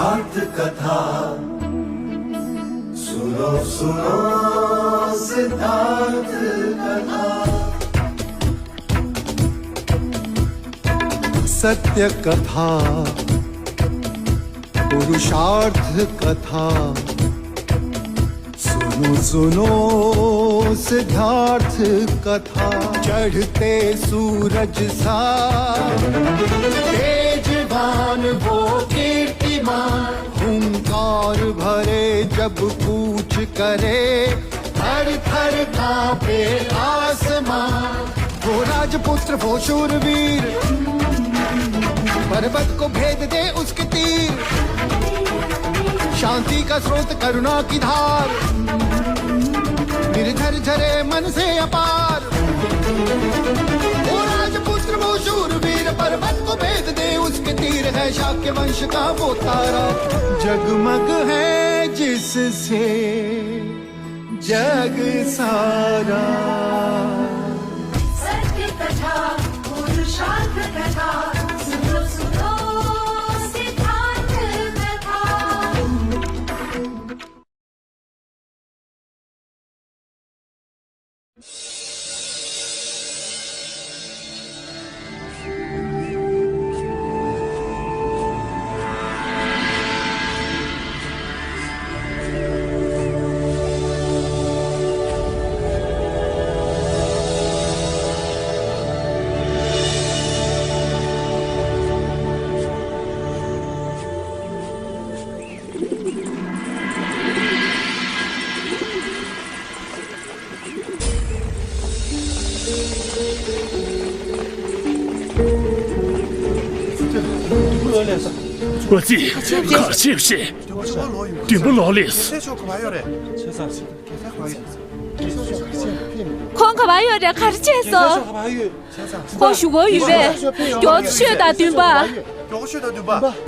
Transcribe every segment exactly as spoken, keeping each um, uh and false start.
अर्थ कथा सुनो सुनो सिद्धार्थ कथा। सत्य कथा पुरुषार्थ कथा सुनो सुनो सिद्धार्थ कथा। चढ़ते सूरज सा तेजवान वो कीर्तिमान हुंकार भरे जब कूच करे थर थर कांपे आसमान। वो राजपुत्र वो शूरवीर पर्वत को भेद दे उसके तीर। शांति का स्रोत करुणा की धार निर्झर झरे मन से अपार। वो राजपुत्र वो शूरवीर पर्वत को भेद दे उसके तीर है शाक्य वंश का वो तारा। जगमग है जिससे जग सारा। सत्य कथा पुरुषार्थ कथा सुनो सुनो सिद्धार्थ कथा। ཨ་ཙི། ག་རེ་བྱས་ཤག་བདུན་པ་ལོག་ལེས། ཁོང་ག་པར་ཡོད་རེད། ག་རེ་བྱས་སོང་། ཁོང་ཞུ་གི་ཡོད་པས། མགྱོགས་ཚོ་ཤོད་དང་བདུན་པ།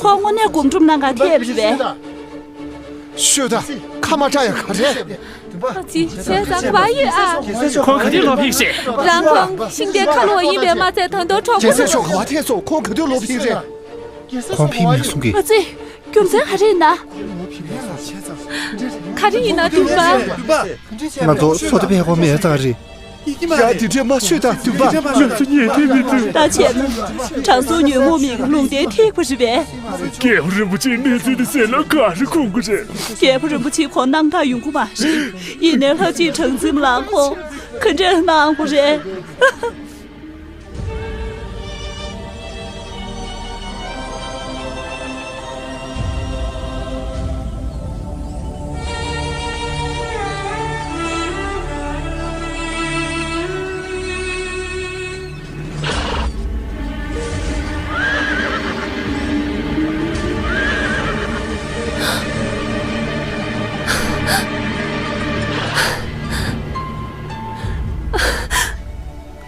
ཁོང་དངོས་གནས་སྒོམ་སྒྲུབ་གནང་ག་ཐེབས་རེད་པས། ཤོད་དང་། ཁ་མ་གྲག་ཡ་ག་རེ། ཨ་ཙི། བྱས་ཙང་ག་པར་ཡོད་ཨ། ཁོང་ག་དུས་ལོག་ཕེབས་ཤེས། རང་ཁོང་ཤིང་རྟའི་ཁ་ལོ་ཡིན་པས་མ་ཚད་ད་དུང་གྲོགས་པོ། རྒྱལ་སྲས་མཆོག་ག་པར་ཐེབས་སོང་། ཁོང་ག་དུས་ལོག་ཕེབས་རེད། ཁོང་ཕེབས་མེད་གསུང་གི། ཨ་ཙི། རྒྱུ་མཚན་ག་རེ་ཡིན་ན། ག་རེ་ཡིན་ན་བདུན་པ། ང་ཚོ་སོ་ཏི་ཕེ་ཧོ་མེད་ཙང་རེད། ཡ་དེ་འདྲས་མ་ཤོད་ད་བདུན་པ། ང་ཚོ་ཉན་ཐེ་མི་ཐུབ། ད་བྱས་ན། དྲང་སྲོང་ཉོན་མོངས་མིག་ལུང་བསྟན་ཐེག་པ་རེད་པས། རྒྱལ་པོ་རིན་པོ་ཆེའི་གནས་ཚུལ་དེ་གསན་ན་ག་རེ་ཁུངས་ཀྱི་རེད། རྒྱལ་པོ་རིན་པོ་ཆེ་ཁོང་སྣང་དག་ཡོང་གི་མ་རེད། ཡིན་ནའི་ལྷ་གཅིག་གྲངས་འཛིན་ལ་ཁོང་ག་འདྲས་གནང་དགོས་རེད།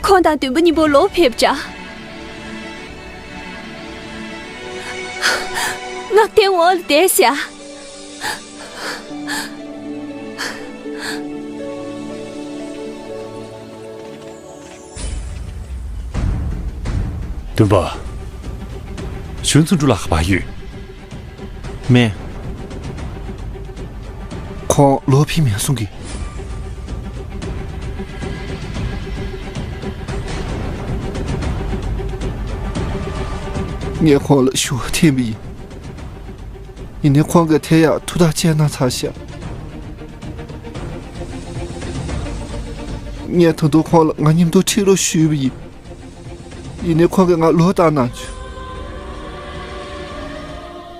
ཁོང་དང་བདུན་པོ་གཉིས་པོ་ལོག་ཕེབས་བྱ། ངག་ཐེན་འོག་ལ་བསྡད་ཤག། བདུན་པ། གཞོན་ཚུ་འགྲུལ་ལ་ཧ་པ་ཡོད། མེད། ཁོང་ལོག་ཕེབས་མེད་གསུང་གི། ངས་ཁོང་ལ་ཞུ་བ་འཐེན་པ་ཡིན། ཡིན་ནའི་ཁོང་གིས་དེ་ཡང་ཐུགས་ཐག་བཅད་གནང་ཚར་ཤག། ངས་ད་དུང་ཁོང་ལ་ང་མཉམ་དུ་ཁྲིད་རོགས་ཞུས་པ་ཡིན། ཡིན་ནའི་ཁོང་གིས་ང་ལོག་བཏང་གནང་བྱུང་།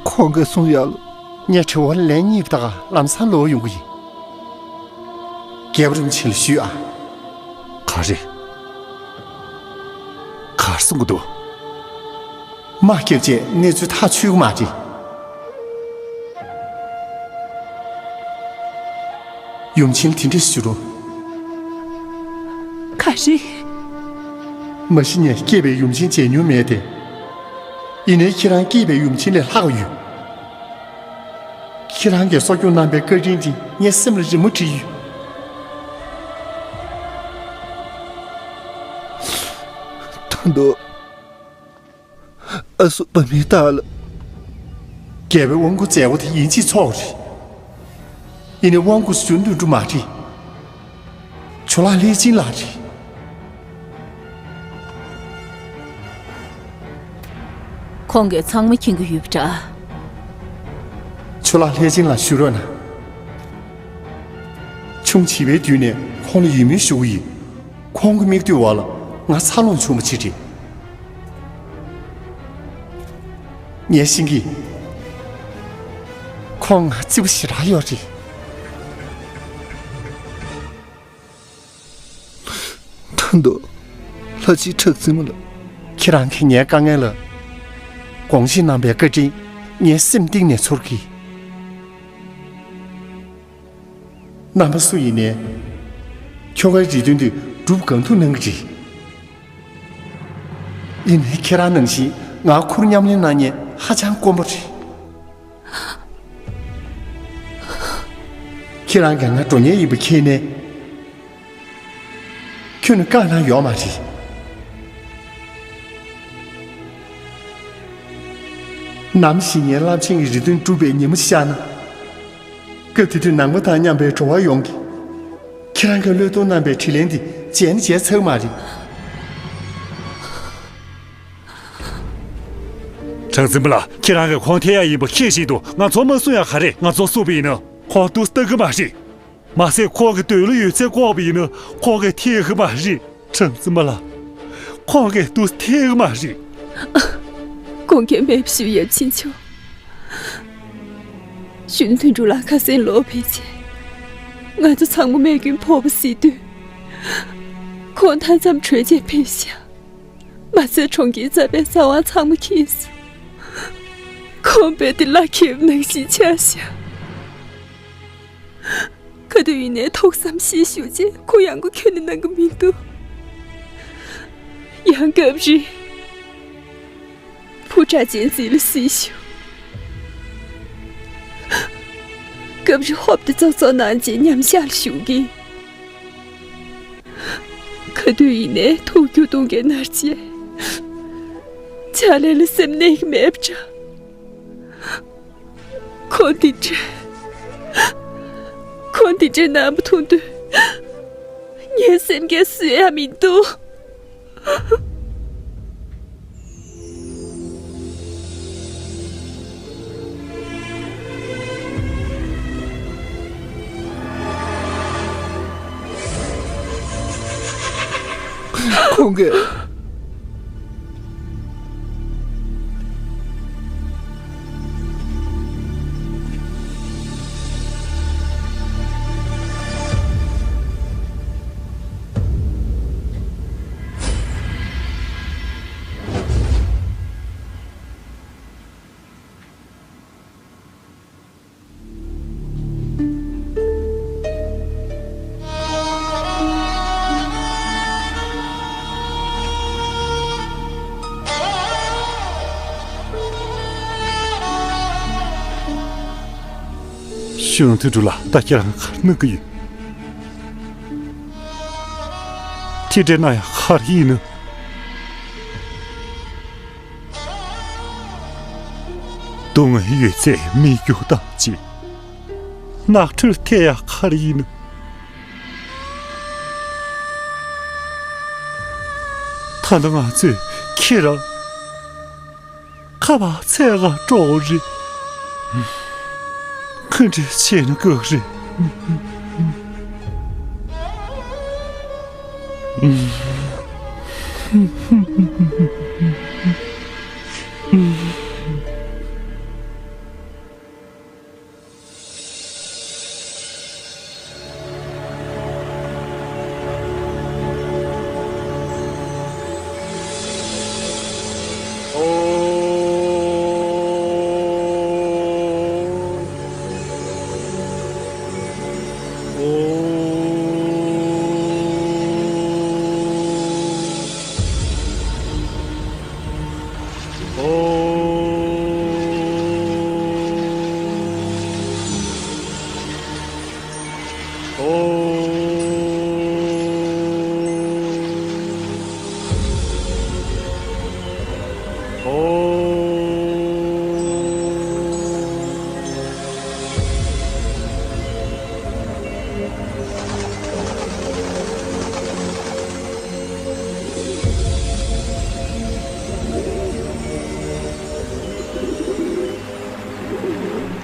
ཁོང་གིས་གསུངས་ཡ་ལ། ངས་དྲི་བ་ལན་གཉིས་པ་དག་ལམ་སང་ལོག་ཡོང་གི་ཡིན། རྒྱལ་པོ་རིན་པོ་ཆེ་ལ་ཞུས་ཨ། ག་རེ། ག་རེ་གསུང་གི་འདུག། དམག་རྒྱབ་རྗེས་གནས་ཚུལ་ཐག་ཆོད་ཀྱི་མ་རེད། ཡུམ་ཆེན་ལ་དེ་འདྲས་ཞུ་རོགས། ག་རེ། མ་གཞི་ནས་སྐྱེས་པའི་ཡུམ་ཆེན་མཇལ་མྱོང་མེད་དེ། ཡིན་ནའི་ཁྱེད་རང་སྐྱེས་པའི་ཡུམ་ཆེན་ལས་ལྷག་ཡོད། ཁྱེད་རང་གིས་གསོ་སྐྱོང་གནང་པའི་བཀའ་དྲིན་དེ་ངའི་སེམས་ལ་རི་མོ་བྲིས་ཡོད། ད་དུང་། ཨ་སུ་བ་མི་རྟག་ལ། རྒྱལ་པོའི་དབང་བསྐུར་མཛད་པ་དེ་ཡིན་གཅིག་མཚུངས་རེད། ཡིན་ནའི་དབང་བསྐུར་ཞུ་དོན་གྲུབ་མ་རེད། ཇོ་ལགས་ལྷས་སྦྱིན་ལགས་རེད། ཁོང་གིས་ཚང་མ་མཁྱེན་གྱི་ཡོད་པ་འདྲ། ཇོ་ལགས་ལྷས་སྦྱིན་ལགས་ཞུ་རོགས་གནང་། ཆུང་བྱིས་པའི་དུས་ནས་ཁོང་ལ་ཡིད་སྨོན་ཞུ་གི་ཡིན། ཁོང་གི་མིག་ལྟོས་འོག་ལ་ང་འཚར་ལོངས་བྱུང་བ་ཅིག་རེད། ངས་ཤེས་ཀྱི། ཁོང་ང་བརྩི་བ་ཞེ་དྲག་ཡོད་རེད། ད་དུང་ལྷ་རྗེ་གྲགས་འཛིན་མ་ལགས། ཁྱེད་རང་གིས་ངའི་དཀའ་ངལ་ལ་དགོངས་བཞེས་གནང་བའི་བཀའ་དྲིན་ངའི་སེམས་གཏིང་ནས་ཚོར་གི། རྣམ་པ་སུ་ཡིན་ནའི་ཁྱོ་གའི་རེ་འདུན་དེ་སྒྲུབ་གང་ཐུབ་གནང་གི་རེད། ཡིན་ནའི་ཁྱེད་རང་ནང་བཞིན་ང་ཁུར་མཉམ་ལེན་གནང་མཁན་ཧ་ཅང་དཀོན་པོ་རེད། ཁྱེད་རང་གིས་ང་འགྲོ་མཁན་ཡིན་པ་མཁྱེན་ནའི། ཁྱོན་ནས་བཀག་གནང་ཡོད་མ་རེད། ནམ་ཞིག་ངའི་རླབས་ཆེན་གྱི་རེ་འདུན་འགྲུབ་པའི་ཉིན་མོ་ཤར་ན། སྐབས་དེ་དུས་ནང་པ་དང་མཉམ་པའི་འགྲོ་བ་ཡོངས་ཀྱིས་ཁྱེད་རང་གི་བློས་གཏོང་གནང་པའི་དྲིན་ལན་འདི་བརྗེད་ནི་བརྗེད་ཚར་མ་རེད། གྲགས་འཛིན་པ་ལགས། ཁྱེད་རང་གིས་ཁོང་འཐེན་ཡག་ཡིན་པ་ཁྱེད་བཞིན་དུ་ང་ཚོ་མ་གསུང་ཡག་ག་རེ། ང་ཚོ་གསུངས་པ་ཡིན་ན་ཁོང་འདུག་སེ་ལྟ་གི་མ་རེད། མ་ཟད་ཁོང་གི་འདོད་བློ་ཡོད་ཚད་བཀོག་པ་ཡིན་ན་ཁོང་གིས་འཐེན་གི་མ་རེད། གྲགས་འཛིན་པ་ལགས། ཁོང་གིས་འདུག་སེ་འཐེན་གི་མ་རེད། དགོངས་འགལ་མེད་པ་ཞུ། ཡབ་ཆེན་མཆོག་གཞོན་དོན་གྲུབ་ལགས་ཁ་སང་ལོག་ཕེབས་རྗེས། ང་ཚོ་ཚང་མ་རྨས་སྐྱོན་ཕོག་པ་གཟིགས་དུས། ཁོང་མཐའ་མཚམས་བྲོས་བྱས་ཕེབས་ཤག་མ་ཚད་གྲོང་ཁྱེར་རྩ་བའི་རྩ་དབང་ཚང་མ་ཁེངས་སོང་། ཁོང་རྦད་དེ་བླ་འཁྱེར་ནང་བཞིན་ཆགས་ཤག་ག་དུས་ཡིན་ནའི་ཐུགས་བསམ་བཞེས་ཞུ་རྗེས་ཁོ་ཡང་སྒོ་ཁྱོན་ནས་གནང་གི་མི་འདུག་ཡང་སྐབས་རེ་བུ་གྲགས་ཅན་རྩེ་ལ་གཟིགས་ཞུ། སྐབས་རེ་ཧོབ་སྟེ་ཙོག་ཙོག་གནང་རྗེས་མཉམ་ཞག་ལ་བཞུགས་ཀྱི། ག་དུས་ཡིན་ནའི་ཐུགས་རྒྱུད་སྟོང་གི་མནར་གཅོད། ཕྱག་ལས་ལ་སེམས་གནས་ཀྱི་མེད་པ་འདྲ། ཁོང་འདི་འདྲ། ཁོང་འདི་འདྲའི་རྣམ་པ་མཐོང་དུས། ངའི་སེམས་ཀྱིས་བཟོད་ཡག་མི་འདུག་ཁོང་གིས། གཞོན་དོན་གྲུབ་ལགས། ད་ཁྱེད་རང་ག་རེ་གནང་གི་ཡོད། འཐེན་འཕྲལ་གནང་ཡག་ག་རེ་ཡིན་ནམ། སྡུག་བསྔལ་ཡོད་ཚད་མི་རྒྱུ་བཏང་བྱས། ནགས་ཁྲོད་འཐེན་ཡག་ག་རེ་ཡིན་ནམ། ད་ལྟ་ང་ཚོས་ཁྱེད་རང་ཁ་བ་ཚད་ག་འགྲོ་རེད། ག་འདྲ་བྱས་ན་དགའ་རེད།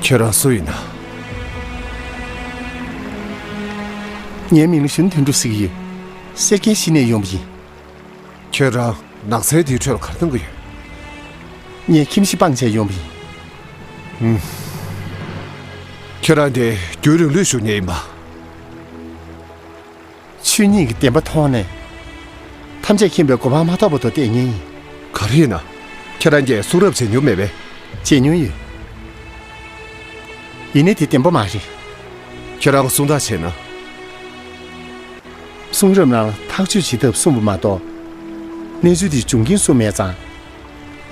ཁྱེད་རང་སུ་ཡིན་ན། ངའི་མིང་ལ་གཞོན་དོན་གྲུབ་ཟེར་གྱི་ཡོད། གསེར་ཁྱེར་བཞི་ནས་ཡོང་བ་ཡིན། ཁྱེད་རང་ནགས་ཚལ་འདིའི་ཁྲོད་ལ་ག་རེ་མཐོང་གི་ཡོད། ངས་ཁྱིམ་གཞིས་སྤངས་བྱས་ཡོང་བ་ཡིན། ཁྱེད་རང་འདིར་རྒྱུན་རིང་ལོས་བཞུགས་མཁན་ཡིན་པ། ཆོས་ཉིད་ཀྱི་བདེན་པ་མཐོང་ནས། ཐམས་ཅད་མཁྱེན་པའི་གོ་འཕང་མ་ཐོབ་བར་དུ་བསྡད་མཁན་ཡིན། ག་རེ་ཡིན་ན། ཁྱེད་རང་གིས་གསུང་རབ་མཇལ་མྱོང་མེད་པས། མཇལ་མྱོང་ཡོད། ཡིན་ནའི་དེ་བདེན་པ་མ་རེད། ཁྱེད་རང་གསུང་ཐག་བཅད་ན། གསུང་རབ་ནང་ལ་ཐག་གཅོད་བྱེད་ཐབས་གསུངས་པ་མ་གཏོགས། གནས་ཚུལ་དེའི་འབྱུང་རྐྱེན་གསུངས་མེད་ཙང་།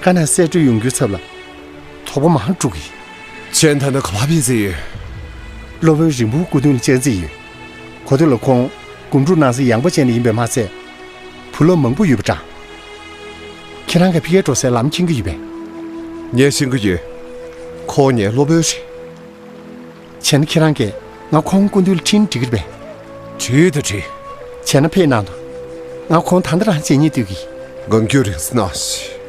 དཀར་ནག་གསལ་བཀྲོལ་ཡོང་རྒྱུའི་ཚབ་ལ་དོགས་པ་མང་དྲུག་གི། ཁྱེད་ད་ནི་ག་པར་ཕེབས་རྩིས་ཡོད། སློབ་དཔོན་རིང་པོ་སྐུ་མདུན་ལ་བཅར་རྩིས་ཡོད། གོ་ཐོས་ལ་ཁོང་སྒོམ་སྒྲུབ་གནང་སའི་ཡངས་པ་ཅན་ལ་ཡིན་པས་མ་ཚད། བུ་སློབ་མང་པོ་ཡོད་པ་འདྲ། ཁྱེད་རང་གིས་ཕ་གིར་འགྲོ་སའི་ལམ་མཁྱེན་གྱི་ཡོད་པས། ངས་ཤེས་ཀྱི་ཡོད། ཁོང་ངའི་སློབ་དཔོན་རེད། བྱས་ན་ཁྱེད་རང་གིས་ང་ཁོང་སྐུ་མདུན་ལ་ཁྲིད་ན་འགྲིག་གི་རེད་པས། ཁྲིད་དང་ཁྲིད། བྱས་ན་ཕེབས་གནང་དང་། ང་ཁོང་ད་ལྟ་རང་མཇལ་སྙིང་འདོད་ཀྱི། ངང་རྒྱུད་རིང་ཙམ་གནང་ཞིག།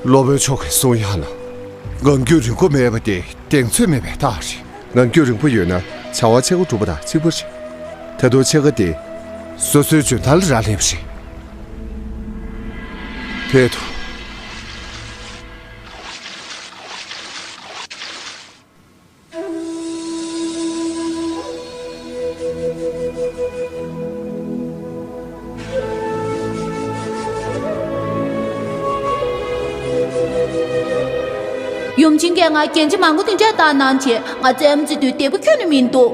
སློབ་དཔོན་མཆོག་གིས་གསུང་ཡག་ལ། ངང་རྒྱུད་རིང་པོ་མེད་པ་དེ་གདེང་ཚོད་མེད་པའི་རྟགས་རེད། ངང་རྒྱུད་རིང་པོ་ཡོད་ན་བྱ་བ་ཕྱེད་ཀ་གྲུབ་པ་དང་གཅིག་པ་རེད། ད་དུང་ཕྱེད་ཀ་དེ་སོ་སོའི་འཇོན་ཐང་ལ་རག་ལས་པ་རེད། ཕེབས་དང་། ཡུམ་ཆེན་གྱིས་ང་རྒྱན་ཆ་མང་པོ་དེ་འདྲ་བཏགས་གནང་བྱས། ང་རྩེད་མོ་རྩེ་དུས་བདེ་པོ་ཁྱོན་ནས་མི་འདུག།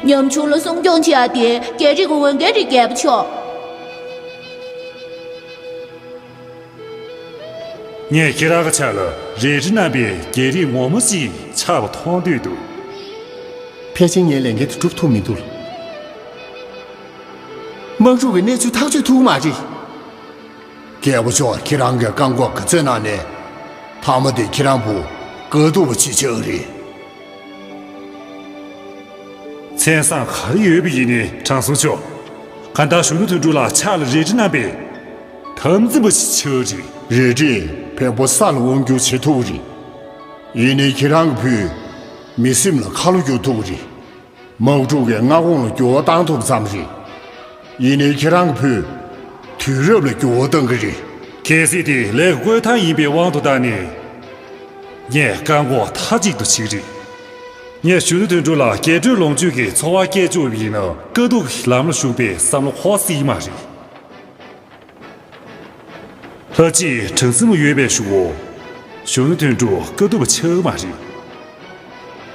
ཉམ་ཆུང་ལ་སྲུང་སྐྱོང་བྱེད་ཡག་དེ་རྒྱལ་རིགས་ཀྱི་འོས་འགན་རེད། རྒྱལ་པོ་མཆོག། ངས་ཁྱེད་རང་གི་ཕྱག་ལ་རལ་གྲི་བསྣམས་པའི་རྒྱལ་རིགས་ངོ་མ་ཞིག་ཆགས་པ་མཐོང་འདོད་འདུག། ཕལ་ཆེར་ངས་ལས་འགན་དེ་སྒྲུབ་ཐུབ་མི་འདུག། དམག་འཁྲུག་གི་གནས་ཚུལ་ཐག་གཅོད་ཐུབ་ཀྱི་མ་རེད། རྒྱལ་པོ་མཆོག་ཁྱེད་རང་གིས་བཀག་འགོག་ག་ཚོད་གནང་ནའི། མཐའ་མ་དེ་ཁྱེད་རང་བུ་དཀའ་སྡུག་པ་ཅིག་ཆགས་ཀྱི་རེད། མཚན་བཟང་ག་རེ་ཡོད་པ་ཡིན་ནའི་དྲང་སྲོང་མཆོག། གང་ལྟར་གཞོན་ནུ་དོན་གྲུབ་ལགས་ཕྱག་ལ་རལ་གྲི་བསྣམས་པའི་དམ་འཛིན་པ་ཞིག་ཆགས་ཀྱི་རེད། རལ་གྲིས་བེམ་པོ་ས་ལ་དབང་བསྒྱུར་བྱེད་ཐུབ་ཀྱི་རེད། ཡིན་ནའི་ཁྱེད་རང་གི་བུས་མི་སེམས་ལ་ཁ་ལོ་བསྒྱུར་ཐུབ་ཀྱི་རེད། དམག་འཁྲུག་གི་མངའ་ཁོངས་ལ་འགྱུར་བ་བཏང་ཐུབ་ཙམ་རེད། ཡིན་ནའི་ཁྱེད་རང་གི་བུས་དུས་རབས་ལ་འགྱུར་བ་གཏང་གི་རེད། གལ་སྲིད་དེ་ལས་ཀྱི་བསྐོས་ཐང་ཡིན་པའི་དབང་དུ་བཏང་ནས། ངས་བཀག་འགོག་མཐའ་གཅིག་ཏུ་བྱེད་ཀྱི་རེད། ངས་གཞོན་ནུ་དོན་གྲུབ་ལ་རྒྱས་སྤྲོས་ལོངས་སྤྱོད་ཀྱི་འཚོ་བ་སྐྱེལ་ཆོག་པ་ཡིན་ན། དཀའ་སྡུག་གི་ལམ་ལ་ཞུགས་པའི་བསམ་བློ་འཁོར་སྲིད་ཀྱི་མ་རེད། ལྷ་གཅིག་དྲང་སེམས་ཡོད་པའི་གཞུག་གུ། གཞོན་ནུ་དོན་གྲུབ་དཀའ་སྡུག་པ་ཆགས་ཀྱི་མ་རེད།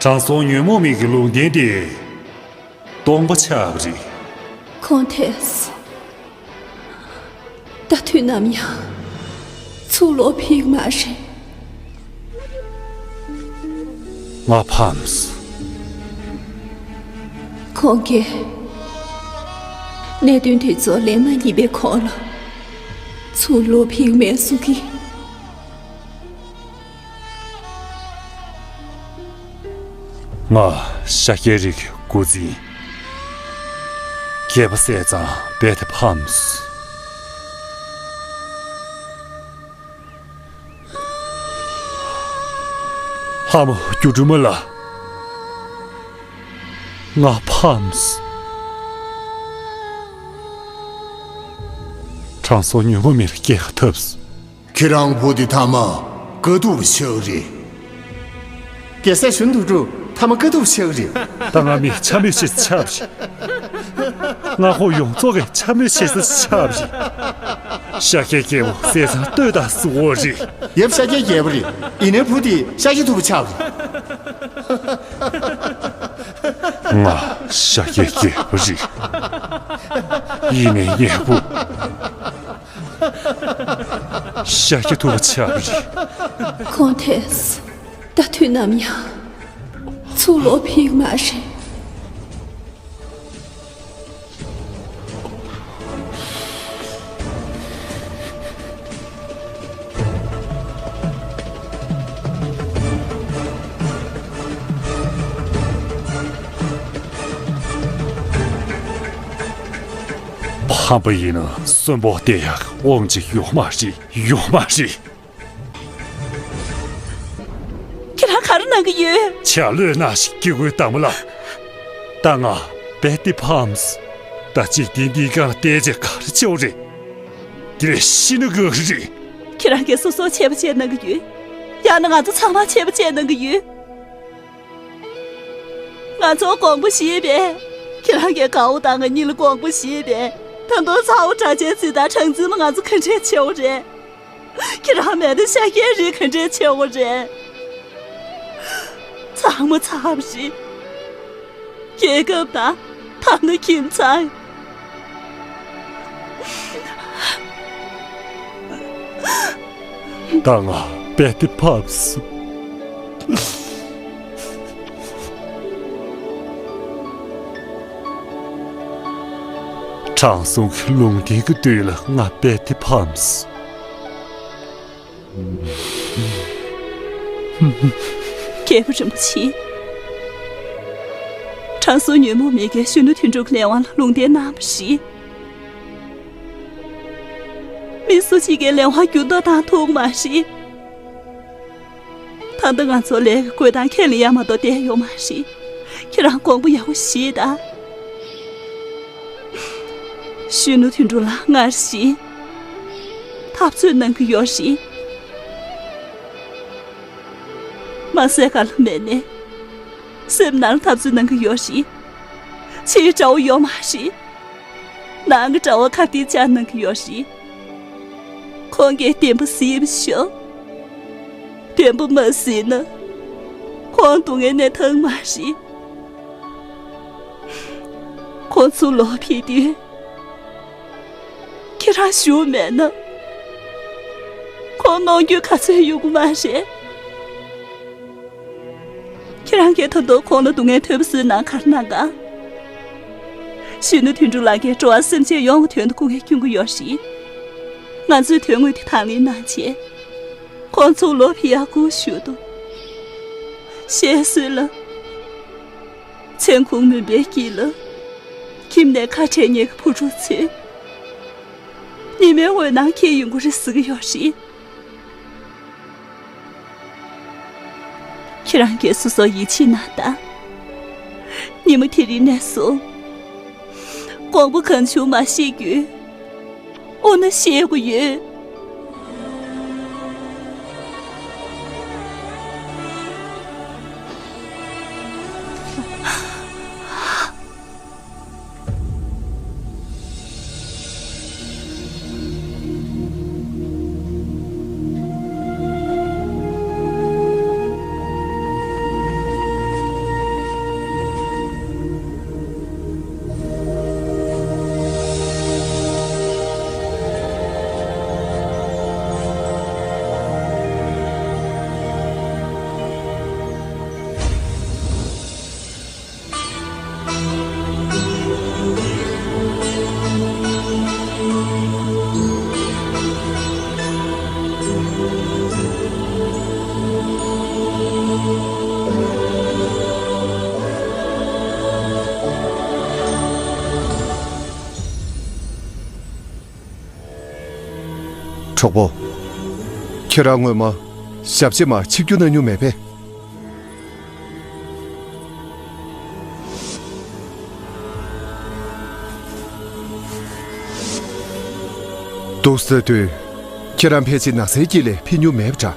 དྲང་སྲོང་ཉོན་མོངས་མེད་ཀྱི་ལུང་བསྟན་དེ་སྟོང་པ་ཆགས་པ་རེད། ཁོང་ཐེས། ད་དུས་ནམ་ཡང་ཚུར་ལོག་ཕེབས་ཀྱི་མ་རེད། ང་ཕམ་སོང་། ཁོང་གིས་གནད་དོན་དེ་ཚོ་ལན་མ་རྙེད་པའི་གོང་ལ་ཚུར་ལོག་ཕེབས་མེད་གསུང་གི། ང་ཤཱཀྱའི་རིགས་ཀྱི་འགོ་འཛིན། རྒྱལ་པོ་བསད་ཙང་རྦད་དེ་ཕམ་སོང་། ལྷ་མོ་སྒྱུ་འཕྲུལ་མ་ལགས། ང་ཕམ་སོང་། དྲང་སྲོང་ཉོན་མོངས་མེད་ལ་སྐྱེལ་ག་ཐུབ་སོང་། ཁྱེད་རང་བུ་དེ་མཐའ་མ་དཀའ་སྡུག་པ་ཆགས་རེད། རྒྱལ་སྲས་གཞོན་དུ་འགྲོ་མཐའ་མ་དཀའ་སྡུག་པ་ཆགས་རེད། ད་ང་མི་འཕྱ་སྨོད་བྱེད་ས་ཆགས་རེད། མངའ་ཁོངས་ཡོངས་རྫོགས་ཀྱི་འཕྱ་སྨོད་བྱེད་ས་ཆགས་རེད། ཤཱཀྱའི་རྒྱལ་པོ་བསད་ཙང་ལྟོས་དང་གཟིགས་འོ་རེད། ཡབ་ཤཱཀྱའི་རྒྱལ་པོ་རེད། ཡིན་ནའི་བུ་དེ་ཤཱཀྱ་ཐུབ་པ་ཆགས་རེད། ང་ཤཱཀྱའི་རྒྱལ་པོ་རེད། ཡིན་ནའི་ངའི་བུ་ཤཱཀྱ་ཐུབ་པ་ཆགས་པ་རེད། ཁོང་ཐེས། ད་དུས་ནམ་ཡང་ཚུར་ལོག་ཕེབས་མ་རེད། ཕམ་པ་ཡིན་ན་གསོན་པོ་བསྡད་ཡག་དབང་ཅིག་ཡོད་མ་རེད། ཡོད་མ་རེད། ག་རེ་གནང་གི་ཡོད། ཆ་ལོས་ན་ཞིག་སྐྱེ་དགོས་དང་མ་ལ། ད་ང་བེ་ཏི་ཕམ་སི། ད་ཅིག་དེ་འདིའི་སྒང་ལ་བལྟས་རྗེས་ག་རེ་བྱེད་འོ་རེད། དེ་ལས་ཤི་ན་དགོས་རེད། ཁྱེད་རང་གིས་སོ་སོ་ཆད་པ་བཅད་གནང་གི་ཡོད། ཡང་ན་ང་ཚོ་ཚང་མ་ཆད་པ་བཅད་གནང་གི་ཡོད། ང་ཚོ་དགོངས་པ་བཞེས་པས། ཁྱེད་རང་གིས་དགའ་བོ་དང་ང་གཉིས་ལ་དགོངས་པ་བཞེས་པས། ད་དུང་ཚ་བོ་གྲྭ་ཆས་ཚིག་དང་གྲངས་འཛིན་ལ་ང་ཚོ་ག་འདྲས་བྱེད་འོ་རེད། ཁྱེད་རང་མེད་ན་ཤ་སྐྱེས་རིགས་ག་འདྲས་ཆེ་བོ་རེད། ཚང་མ་ཚར་བ་རེད། རྒྱལ་ཁབ་དང་ཐ་ན་ཁྱིམ་ཚང་། ད་ང་བེ་ཏི་ཕམ་སི། དྲང་སྲོང་གི་ལུང་བསྟན་གྱི་དུས་ལ་ང་བེ་ཏི་ཕམ་སི། རྒྱལ་པོ་རིན་པོ་ཆེ། དྲང་སྲོང་ཉོན་མོངས་མེད་ཀྱིས་གཞོན་ནུ་དོན་གྲུབ་ལས་དབང་ལ་ལུང་བསྟན་གནང་བ་རེད། མི་སུ་གཅིག་གིས་ལས་དབང་འགྱུར་ལྡོག་བཏང་ཐུབ་མ་རེད། ད་ལྟ་ང་ཚོ་ལས་ཀྱི་བཀོད་སྟངས་ཁས་ལེན་ཡ་མ་གཏོགས་བསྡད་ཡོད་མ་རེད། ཁྱེད་རང་དགོངས་པ་ཡག་པོ་བཞེས་དང་། གཞོན་ནུ་དོན་གྲུབ་ལ་སྔར་བཞིན་འཐབ་རྩོད་གནང་གི་ཡོད་རེད། མ་ཟད་ག་ལ་མེད་ནས་སེམས་ནང་འཐབ་རྩོད་གནང་གི་ཡོད་རེད། ཕྱིའི་དགྲ་བོ་ཡོད་མ་རེད། ནང་གི་དགྲ་བོ་ཁ་གཏད་བཅག་གནང་གི་ཡོད་རེད། ཁོང་གིས་བདེན་པ་གཟིགས་པ་ཤོག་བདེན་པ་མ་གཟིགས་ན་ཁོང་སྡུག་བསྔལ་ནས་ཐར་མ་རེད། ཁོང་ཚུར་ལོག་ཕེབས་དུས་ཁྱེད་རང་བཞུགས་མེད་ན་ཁོང་གནོང་འགྱོད་ག་ཚོད་ཡོང་གི་མ་རེད། ཁྱེད་རང་གིས་ད་དུང་ཁོང་ལ་སྡུག་བསྔལ་ཐོལ་པ་བཟོས་ན་ག་རེ་གནང་ག་གཞོན་ནུ་དོན་གྲུབ་ལགས་ཀྱིས་འགྲོ་བ་སེམས་ཅན་ཡོངས་ཀྱི་དོན་དུ་སྐུ་ངལ་སྐྱོན་གྱི་ཡོད་རེད། ང་ཚོས་དོན་དངོས་དེ་དང་ལེན་གནང་བྱས། ཁོང་ཚོ་ལོ་ཕི་ཡ་སྐུ་ཞུ་དུ། བཤད་སྲོལ་ལ། མཚན་གུང་མུན་པའི་དཀྱིལ་ལ། ཁྱིམ་ནས་ཁ་བྲལ་མཁན་གྱི་བུ་ཕྲུག་ཚོས། ཉི་མའི་འོད་སྣང་འཁྱེར་ཡོང་གི་རེད་ཟེར་གྱི་ཡོད་རེད། ཁྱེད་རང་གིས་སོ་སོར་ཡིད་ཆེས་གནང་དང་། ཉི་མ་དེ་རིང་ནས་བཟུང་། དགོངས་པ་གང་བྱུང་མ་བཞེས་རྒྱུ། འོ་ན་བཞེས་དགོས་ཡོད། གྲོགས་པོ། ཁྱེད་རང་སྔོན་མ་ཞབས་ཕྱི་མར་ཆིབས་བསྒྱུར་གནང་མྱོང་མེད་པས། འདུག་ཟེར་དུས། ཁྱེད་རང་ཕལ་ཆེར་ན་ཚའི་དཀྱིལ་ལས་ཕེབས་མྱོང་མེད་པ་འདྲ།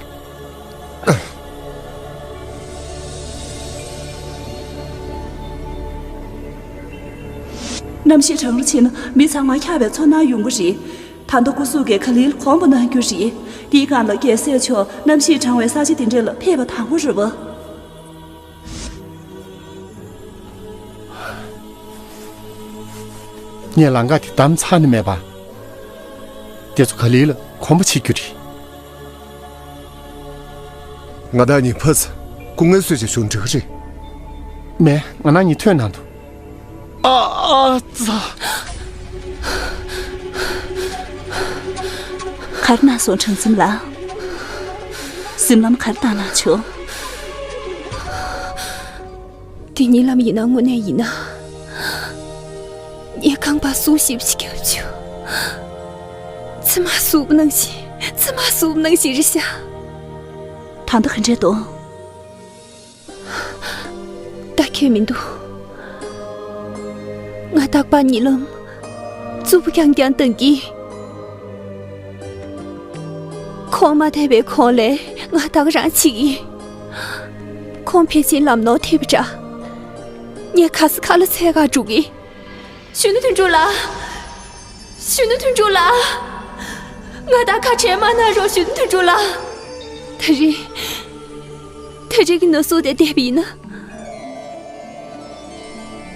གནམ་གཤིས་གྲང་རུ་ཕྱིན་ན་མི་ཚང་མ་འཁྱག་པའི་ཚོར་སྣང་ཡོང་གི་རེད། ད་ལྟ་སྐུ་གཟུགས་ཀྱིས་ག་ལེར་གོམས་པ་གནང་རྒྱུ་རེད། དེའི་སྒང་ལ་རྒྱལ་སྲས་མཆོག་གནམ་གཤིས་གྲང་བའི་ས་ཆ་དེ་འདྲ་ལ་ཕེབས་པ་དང་པོ་རེད་པ། ངས་ལམ་ཁ་དེ་བདམས་ཚར་ནི་མེད་པ། དེ་ཚོ་ག་ལེར་ལ་གོམས་པ་བྱེད་རྒྱུ་རེད། ང་དང་གཉིས་ཕར་ཚུར་སྐུ་ངལ་གསོ་བྱས་བཞུགས་འགྲིག་གི་རེད། མེད། ང་རང་གཉིས་ཐོན་གནང་འདུག་ཨ་ཨ་ཙ། ག་རེ་གནང་སོང་། དྲང་སེམས་ལགས། གཟིམ་ལམ་ག་རེ་བཏང་གནང་བྱུང་། འདི་གཉིད་ལམ་ཡིན་ན་དངོས་གནས་ཡིན་ན། ངས་རྐང་པ་ཟུག་ཞིབ་ཞིག་བརྒྱབ་བྱུང་། མཆིལ་མ་ཟུག་པ་ནང་བཞིན། མཆིལ་མ་ཟུག་པ་ནང་བཞིན་རེད་ཤག་ད་ལྟ་ག་འདྲས་འདུག་ཁྱོད་མི་འདུག་ང་རྟག་པར་གཉིད་ལམ་རྩུབ་པོ་རྐྱང་རྐྱང་བཏང་གི། ཁོང་མ་བསྡད་པའི་གོང་ལས་ང་ད་ག་རང་འཆི་གི། ཁོང་ཕལ་ཆེར་ལམ་ནོར་ཐེབས་པ་འདྲ། ངས་ག་ས་ག་ལ་འཚོལ་ག་འགྲོ་གི། གཞོན་ནུ་དོན་གྲུབ་ལགས། གཞོན་ནུ་དོན་གྲུབ་ལགས། ང་དང་ཁ་བྲལ་མ་གནང་རོགས། གཞོན་ནུ་དོན་གྲུབ་ལགས། ད་རེས། ད་རེས་ཀྱི་ན་ཟུག་དེ་བསྡད་པ་ཡིན་ན།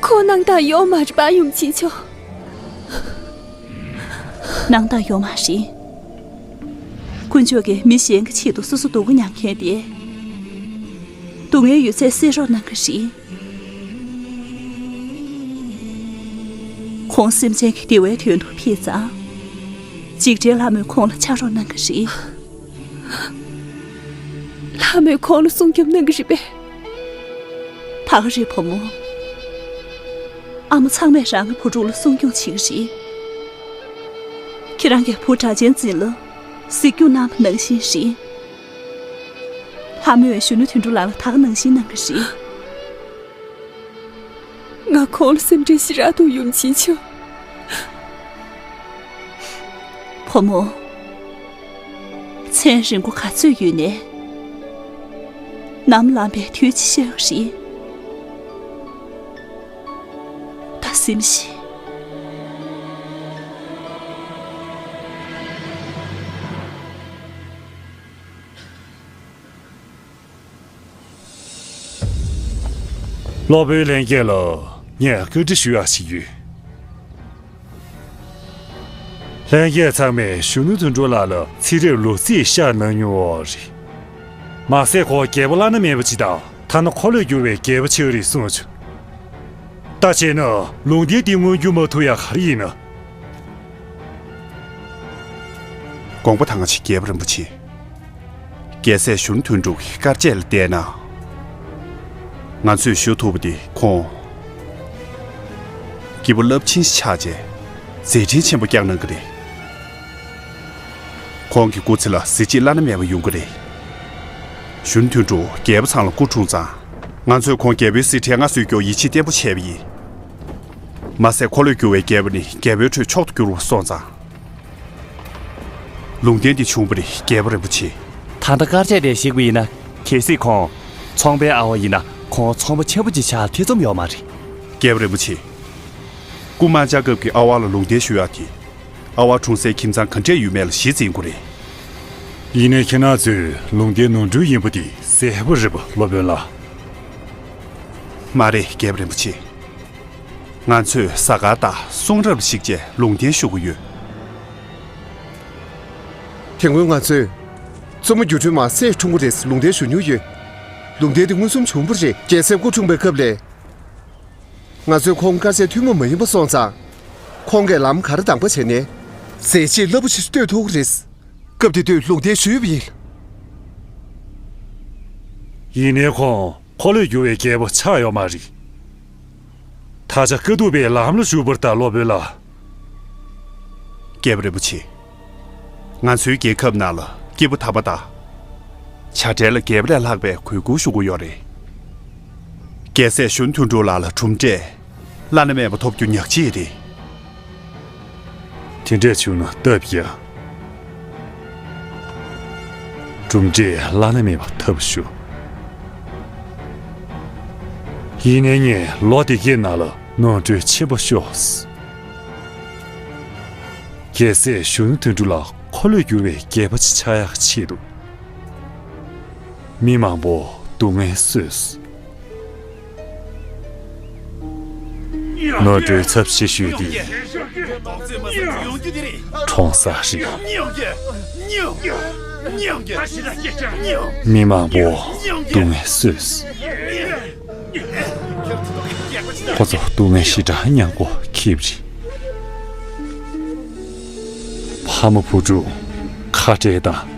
ཁོ་སྣང་དག་ཡོད་མ་རེད་པ། ཡུམ་ཆེན་མཆོག་སྣང་དག་ཡོད་མ་རེད། དཀོན་མཆོག་གིས་མི་གཞན་གྱི་ཆེད་དུ་སོ་སོ་སྡུག་པོ་མྱངས་མཁན་དེ། སྡུག་བསྔལ་ཡོད་ཚད་སེལ་རོགས་གནང་གི་རེད། ཁོང་སེམས་ཅན་གྱི་བདེ་བའི་དོན་དུ་ཕེབས་ཙང་། འཇིགས་བྲལ་ལྷ་མོས་ཁོང་ལ་ཕྱག་རོགས་གནང་གི་རེད། ལྷ་མོས་ཁོང་ལ་སྲུང་སྐྱོབ་གནང་གི་རེད་པས། ད་ག་རེད་བུ་མོ། ཨ་མ་ཚང་མས་རང་གི་བུ་ཕྲུག་ལ་སྲུང་སྐྱོང་བྱེད་ཀྱི་རེད། ཁྱེད་རང་གི་བུ་གྲགས་ཅན་འཛིན་ལ་གཟིགས་སྐྱོང་གནང་བ་ནང་བཞིན་རེད། ལྷ་མོས་གཞོན་ནུ་དོན་གྲུབ་ལགས་ལ་ད་ག་ནང་བཞིན་གནང་གི་རེད། ང་ཁོང་ལ་སེམས་ཁྲལ་ཞེ་དྲག་འདུག་ཡུམ་ཆེན་མཆོག་བུ་མོ། མཚན་རིང་པོ་ག་ཚོད་ཡོད་ནས། ནམ་ལངས་པའི་དུས་ཅི་ཤེས་ཀྱི་རེད། ད་གཟིམས་ཤིག་སློབ་དཔོན་ལྷན་རྒྱས་ལ་ངས་བཀའ་འདྲི་ཞུ་ཡག་ཞིག་ཡོད། ལྷན་རྒྱས་ཚང་མས་གཞོན་ནུ་དོན་གྲུབ་ལགས་ལ་ཚེ་རབས་ལོ་ཚིགས་བཤད་གནང་མྱོང་བ་རེད། མ་ཟད་ཁོང་རྒྱལ་པོ་བླ་ན་མེད་པ་ཅིག་དང་ཐ་ན་འཁོར་ལོས་སྒྱུར་བའི་རྒྱལ་པོ་ཆགས་རེད་གསུངས་བྱུང་། ད་བྱས་ན་ལུང་བསྟན་འདི་མངོན་འགྱུར་མ་ཐུབ་ཡག་ག་རེ་ཡིན་ན། དགོངས་པ་དང་ཆེ་རྒྱལ་པོ་རིན་པོ་ཆེ། རྒྱལ་སྲས་གཞོན་ནུ་དོན་གྲུབ་ཀྱི་དཀའ་སྤྱད་ལ་བལྟས་ན། ང་ཚོས་ཞུ་ཐུབ་པ་དེ་ཁོང་སྐྱེས་བུ་རླབས་ཆེན་ཞིག་ཆགས་རྗེས་མཛད་འཕྲིན་ཆེན་པོ་བསྐྱངས་གནང་གི་རེད། ཁོང་གི་སྐུ་ཚེ་ལ་གཟི་བརྗིད་བླ་ན་མེད་པ་ཡོང་གི་རེད། གཞོན་ནུ་དོན་གྲུབ་རྒྱལ་པོ་ཚང་ལ་སྐུ་འཁྲུངས་ཙང་། ང་ཚོས་ཁོང་རྒྱལ་པོའི་གཟི་ཁྲིར་མངའ་གསོལ་རྒྱུར་ཡིད་ཆེས་བརྟན་པོ་བྱས་པ་ཡིན། མ་ཟད་འཁོར་ལོས་སྒྱུར་བའི་རྒྱལ་པོ་ནི་རྒྱལ་པོའི་ཁྲོད་མཆོག་ཏུ་གྱུར་པ་སོང་ཙང་། ལུང་བསྟན་འདི་བྱུང་བ་རེད་རྒྱལ་པོ་རིན་པོ་ཆེ། ད་ལྟ་དཀར་ཆས་དེ་གཞིགས་པ་ཡིན་ན། གལ་སྲིད་ཁོང་ཚོང་པའི་ཨ་བ་ཡིན་ན་ཁོང་ཚོང་པ་ཆེན་པོ་ཅིག་ཆགས་ཐེ་ཚོམ་ཡོད་མ་རེད། རྒྱལ་པོ་རིན་པོ་ཆེ། སྐུ་དམག་བཅའ་སྐབས་ཀྱི་ཨ་བ་ལ་ལུང་བསྟན་ཞུ་ཡག་དེ། ཨ་བ་འཁྲུངས་སའི་ཁྱིམ་ཚང་ག་འདྲས་ཡོད་མེད་ལ་གཞི་འཛིན་དགོས་རེད། ཡིན་ནའི་ཁྱེད་རང་ཚོས་ལུང་བསྟན་ནོར་འཁྲུལ་ཡིན་པ་དེ་གསལ་པོ་རེད་པ་སློབ་དཔོན་ལགས། མ་རེད་རྒྱལ་པོ་རིན་པོ་ཆེ། ང་ཚོས་གཟའ་སྐར་དང་གསུང་རབ་ལ་གཞིགས་བྱས་ལུང་བསྟན་ཞུ་གི་ཡོད། དེ་སྔོན་ང་ཚོས་བཙུན་མོ་སྒྱུ་འཕྲུལ་མ་སྲས་འཁྲུངས་པ་རེད་ལུང་བསྟན་ཞུ་མྱོང་ཡོད། ལུང་བསྟན་དེ་མངོན་སུམ་བྱུང་བ་རེད། རྒྱལ་སྲས་སྐུ་འཁྲུངས་པའི་སྐབས་ལ། ང་ཚོས་ཁོང་དཀར་ཆས་ཐུན་མོང་མ་ཡིན་པ་སོང་ཙང་། ཁོང་གིས་ལམ་ག་རེ་དང་པོ་བྱས་ནས། མཛད་རྗེས་རླབས་པོ་ཆེ་ཞིག་གཏོད་ཐུབ་ཀྱི་རེད། སྐབས་དེ་དུས་ལུང་བསྟན་ཞུས་པ་ཡིན། ཡིན་ནའི་ཁོང་འཁོར་ལོས་སྒྱུར་བའི་རྒྱལ་པོ་ཆགས་ཡོད་མ་རེད། ད་ཆ་དཀའ་ཐུབ་པའི་ལམ་ལ་ཞུགས་པར་གདའ་སློབ་དཔོན་ལགས། རྒྱལ་པོ་རིན་པོ་ཆེ། ང་ཚོའི་རྒྱལ་ཁབ་ནང་ལ་སྐྱེས་བུ་དམ་པ་དང་། བྱ་བྲལ་ལ་རྒྱལ་པོ་ལས་ལྷག་པའི་གུས་བཀུར་ཞུ་དགོས་ཡོད་རེད། རྒྱལ་སྲས་གཞོན་དོན་གྲུབ་ལགས་ལ་གྲུབ་འབྲས་བླ་ན་མེད་པ་ཐོབ་རྒྱུ་ཉག་གཅིག་རེད། དེ་འདྲས་བྱུང་ན་སྟབས་ཡག་གྲུབ་འབྲས་བླ་ན་མེད་པ་ཐོབ་ཤོག་ཡིན་ནའི་ངས་ལོ་འདི་གའི་ནང་ལ་ནོར་འཁྲུལ་ཆེན་པོ་ཤོར། རྒྱལ་སྲས་གཞོན་ནུ་དོན་གྲུབ་ལགས་འཁོར་ལོས་སྒྱུར་བའི་རྒྱལ་པོ་ཅིག་ཆགས་ཡག་ཆེད་དུ། མི་མང་པོ་སྡུག་བསྔལ་བཟོས། ནོར་འཁྲུལ་ཚབས་ཆེ་ཤོས་འདི། གྲོང་གསར་རེད། མི་མང་པོ་སྡུག་བསྔལ་བཟོས། ཁོ་ཚོ་སྡུག་བསྔལ་ཞེ་དྲག་མྱངས་པོ་ཁེབས་རེད། ཕ་མ་བུ་ཕྲུག་ཁ་བྲལ་དང་།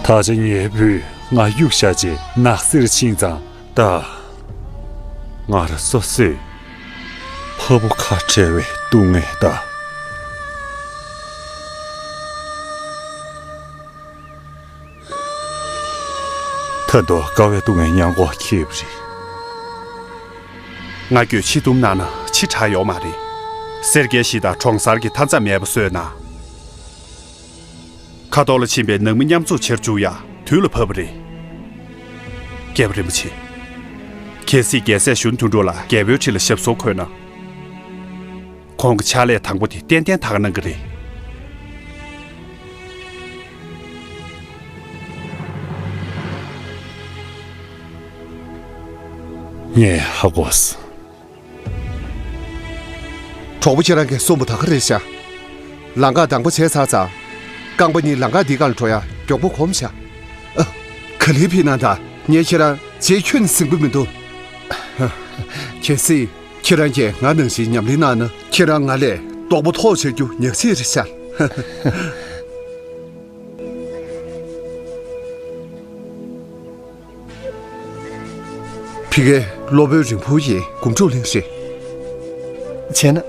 ད་ཆ་ངའི་བུས་ང་གཡུག་བཞག་རྗེས་ནགས་གསེབ་ཕྱིན་ཙང་། ད་ང་རང་སོ་སོས་ཕ་བུ་ཁ་བྲལ་བའི་སྡུག་བསྔལ་དང་། ད་དུང་དཀའ་བས་སྟོང་བའི་མྱང་འགོག་ཁེལ་བ་རེད། ང་རྒྱལ་ཕྱིས་བཏུམ་གནང་ན་ཕྱི་དྲག་ཡོག་མ་རེད། སེར་སྐྱའི་གཞིས་དང་གྲོང་གསར་གྱི་མཐའ་མཚམས་མེད་པ་བཟོས་ན། ཁ་ཐོག་ལ་ཕྱིན་པའི་ནང་མི་མཉམ་འཛོམས་བྱེད་རྒྱུ་ཡ་དུས་ལ་བབ་པ་རེད། རྒྱལ་བ་རིན་པོ་ཆེ། གལ་སྲིད་རྒྱལ་སྲས་གཞོན་དོན་གྲུབ་ལ་རྒྱལ་པོའི་ཁྲི་ལ་ཞབས་སོར་འཁོད་ན། ཁོང་གི་ཕྱག་ལས་དང་པོ་དེ་ཏན་ཏན་ད་ག་གནང་གི་རེད། ངས་ཧ་གོ་སོང་། གྲོགས་པོ་ཁྱེད་རང་གིས་གསུངས་པ་ད་ག་རེད་ཤག་ལམ་ཁ་དང་པོ་བྱས་ཚར་ཙང་། རྐང་པ་གཉིས་ལམ་ཁ་འདིའི་སྒང་ལ་འགྲོ་ཡ་མགྱོགས་པོ་གོམས་ཤག་ཨ། ག་ལེར་ཕེབས་གནང་དང་། ངས་ཁྱེད་རང་རྗེས་ཁྱོན་ནས་ཟིན་པ་མི་འདུག་གལ་སྲིད་ཁྱེད་རང་གིས་ང་ནང་བཞིན་ཉམས་ལེན་གནང་ན། ཁྱེད་རང་ང་ལས་རྡོག་པོ་མཐོ་བྱ་རྒྱུ་ཉག་གཅིག་རེད་ཤག་ཕ་གིའི་སློབ་དཔོན་རིང་པོ་ཡིན་སྒོམ་སྒྲུབ་གླེང་རེད། བྱས་ན།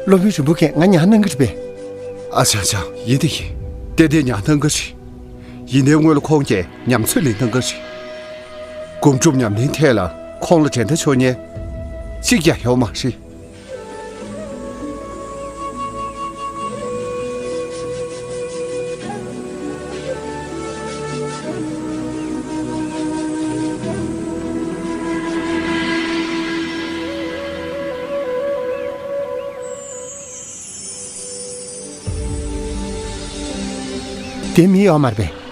སློབ་དཔོན་རིང་པོ་གིས་ང་ཉར་གནང་གི་རེད་པས། ཨ་ཅག་ཅག་ཡིན་དེ་ཡིན། ཏན་ཏན་ཉར་གནང་གི་རེད། ཡིན་ནའི་སྔོན་ལ་ཁོང་གིས་ཉམས་ཚོད་ལེན་གནང་གི་རེད། སྒོམ་སྒྲུབ་ཉམས་ལེན་ཐད་ལ་ཁོང་ལ་འགྲན་ཟླ་ཆོག་མཁན་གཅིག་ཀྱང་ཡོད་མ་རེད། དེ་མི་ཡོད་མ་རེད་པས།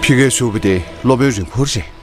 ཕ་གིར་བཞུགས་པ་དེ་སློབ་དཔོན་རིང་པོ་རེད།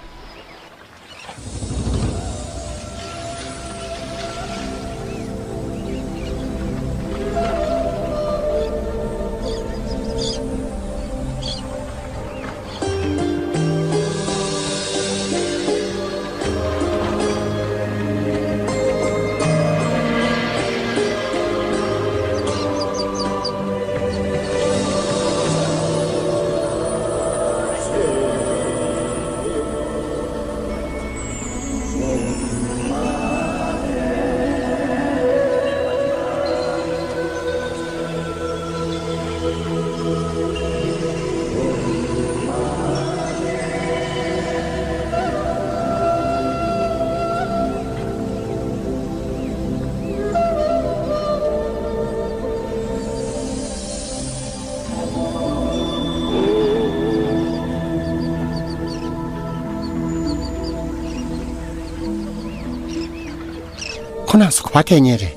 ཁོ་རྣམ་ཚོ་ག་པར་ཐད་མཁན་རེད།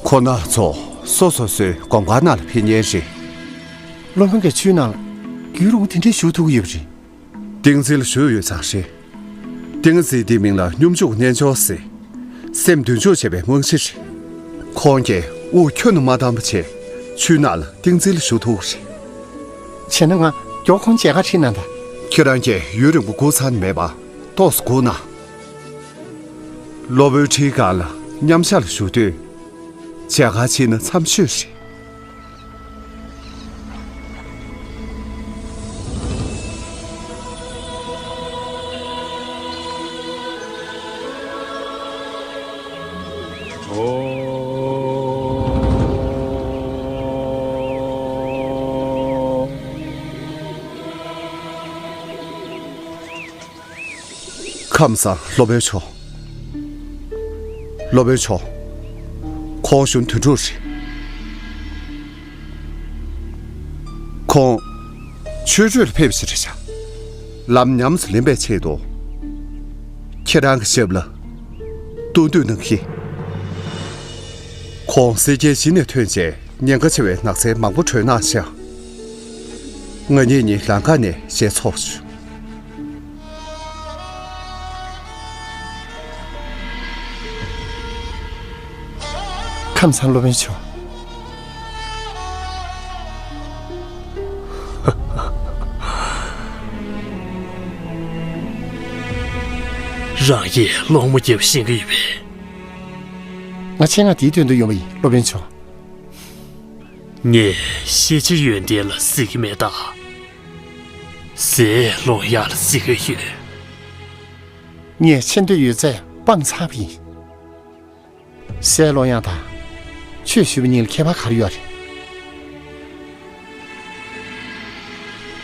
ཁོ་རྣམ་ཚོ་སོ་སོ་སོའི་སྒོམ་ཁང་ནང་ལ་ཕེབས་མཁན་རེད། སློབ་དཔོན་གྱིས་ཆུའི་ནང་ལ་རྒྱུན་རིང་པོ་དེ་འདྲས་བཞུགས་ཐུབ་ཀྱི་ཡོད་པ་རེད། ཏིང་འཛིན་ལ་བཞུགས་ཡོད་ཙང་རེད། ཏིང་འཛིན་འདིའི་མིང་ལ་སྙོམས་འཇུག་རྣལ་འབྱོར་ཟེར། སེམས་མདུན་འཇུག་བྱེད་པའི་རྨང་གཞི་རེད། ཁོང་གིས་དབུགས་ཁྱོན་ནས་མ་བཏང་བ་བྱས་ཆུའི་ནང་ལ་ཏིང་འཛིན་ལ་བཞུགས་ཐུབ་ཀྱི་རེད། བྱས་ན་ང་མགྱོགས་ཁོང་མཇལ་ཁ་ཁྲིད་གནང་དང་། ཁྱེད་རང་གིས་ཡུན་རིང་པོ་སྒུག་ཚར་ན་མེད་པ་ཏོག་ཙམ་སྒུག་གནང་། སློབ་དཔོན་ཁྲིའི་སྒང་ལ་མཉམ་ཞག་ལ་བཞུགས་དུས། མཇལ་ཁ་ཕྱིན་ན་འཚམས་ཤོས་རེད། ཁམས་བཟང་། སློབ་དཔོན་མཆོག། སློབ་དཔོན་མཆོག། ཁོང་གཞོན་དོན་གྲུབ་རེད། ཁོང་ཆོས་ཁྲོད་ལ་ཕེབས་ཤིག་རེད་བྱ། ལམ་ཉམས་སུ་ལེན་པའི་ཆེད་དུ། ཁྱེད་རང་གི་ཞབས་ལ་སྟོན་དུས་ནང་བཞིན། ཁོང་སེར་སྐྱའི་གཞི་ནས་ཐོན་རྗེས་ཉེན་ཁ་ཆེ་བའི་ནགས་ཚལ་མང་པོ་བྲོས་གནང་ཤག། ང་གཉིས་ནི་ལམ་ཁ་ནས་ཞལ་ཚོགས་ཞུ། ཁམས་བཟང་། སློབ་དཔོན་མཆོག། རང་གིས་སློང་མོ་རྒྱབ་ཤེས་ཀྱི་ཡོད་པས། ང་ཆེད་མངགས་དེའི་དོན་དུ་ཡོང་བ་ཡིན། སློབ་དཔོན་མཆོག། ངས་ཤེས་བྱ་ཡོན་ཏན་ལ་བརྩི་གི་མེད་ད། ཟས་སློང་ཡག་ལ་བརྩི་གི་ཡོད། ངས་ཆེ་འདོད་ཡོད་ཚད་སྤངས་ཚར་བ་ཡིན། ཟས་སློང་ཡག་དང་ཆོས་ཞུ་བ་གཉིས་ལ་ཁྱད་པར་ག་རེ་ཡོད་རེད།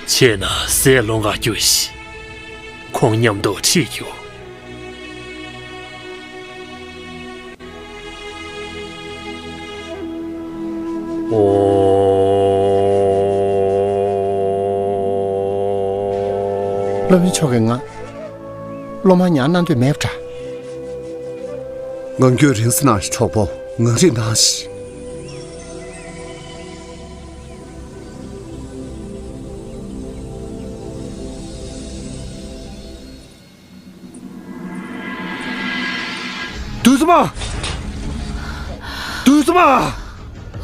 བྱས་ན་ཟས་སློང་གར་རྒྱུགས་ཤིག། ཁོང་མཉམ་དུ་ཁྲིད་རྒྱུགས། ཨོ། སློབ་དཔོན་མཆོག་གིས་ང་སློབ་མ་ཉར་གནང་འདོད་མེད་པ་འདྲ། ངང་རྒྱུད་རིང་ཙམ་གནང་ཞིག། གྲོགས་པོ། ངང་རིང་གནང་ཞིག། བདུད་རྩི་མ། བདུད་རྩི་མ།